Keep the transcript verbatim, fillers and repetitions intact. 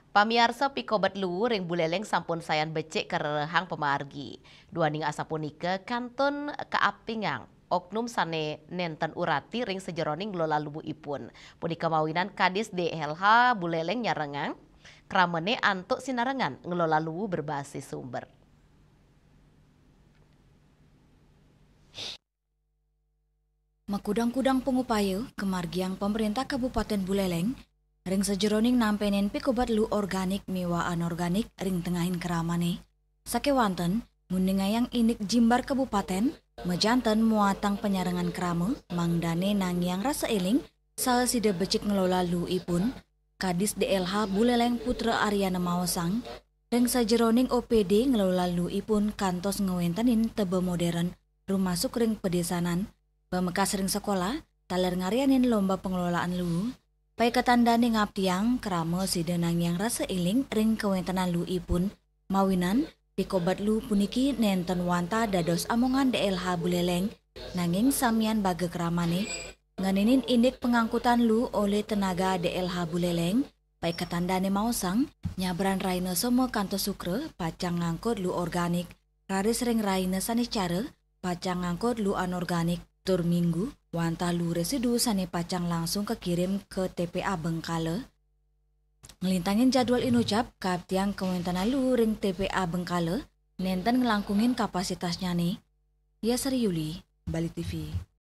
Pamiarsa, pikobet luu ring Buleleng sampun sayan becik karerehang pamargi. Duaning asapunika kantun kaaptingang oknum sane nenten urati ring sajeroning ngelola luuipun. Punika mawinan Kadis D L H Buleleng nyarengang kramane antuk sinarengan ngelola luu berbasis sumber. Makudang-kudang pangupaya kamargiang Pamarentah Kabupaten Buleleng ring sajeroning nampenin pikobet luu organik miwah anorganik ring tengahing kramane. Sakewanten nguningayang indik jimbar kabupaten majanten muatang panyarengan krama mangdane nangiang rasa eling saha sida becik ngelola luuipun. Kadis D L H Buleleng Putra Aryana maosang, ring sajeroning O P D ngelola luuipun kantos ngwentenin teba modern, rumasuk ring padesanan, pamekas ring sekolah, taler ngaryanin lomba pengelolaan luu. Paiketan dane ngaptiang krama sida nangiang rasa eling ring kawentenan luuipun, mawinan pikobet luu puniki nenten wantah dados amongan D L H Buleleng, nanging samian baga kramane ngeninin indik pangangkutan luu olih tenaga D L H Buleleng. Paiketan dane maosang, nyabran rahina Soma kantos Sukra pacang ngangkut luu organik, raris ring rahina Saniscara pacang ngangkut luu anorganik, tur Minggu wantah luu residu sane pacang langsung kakirim ka T P A Bengkala. Nglintangin jadwal inucap, kaaptiang kawentenan luu ring T P A Bengkala nenten nglangkungin kapasitasnyane. Yasari Yuli, Bali T V.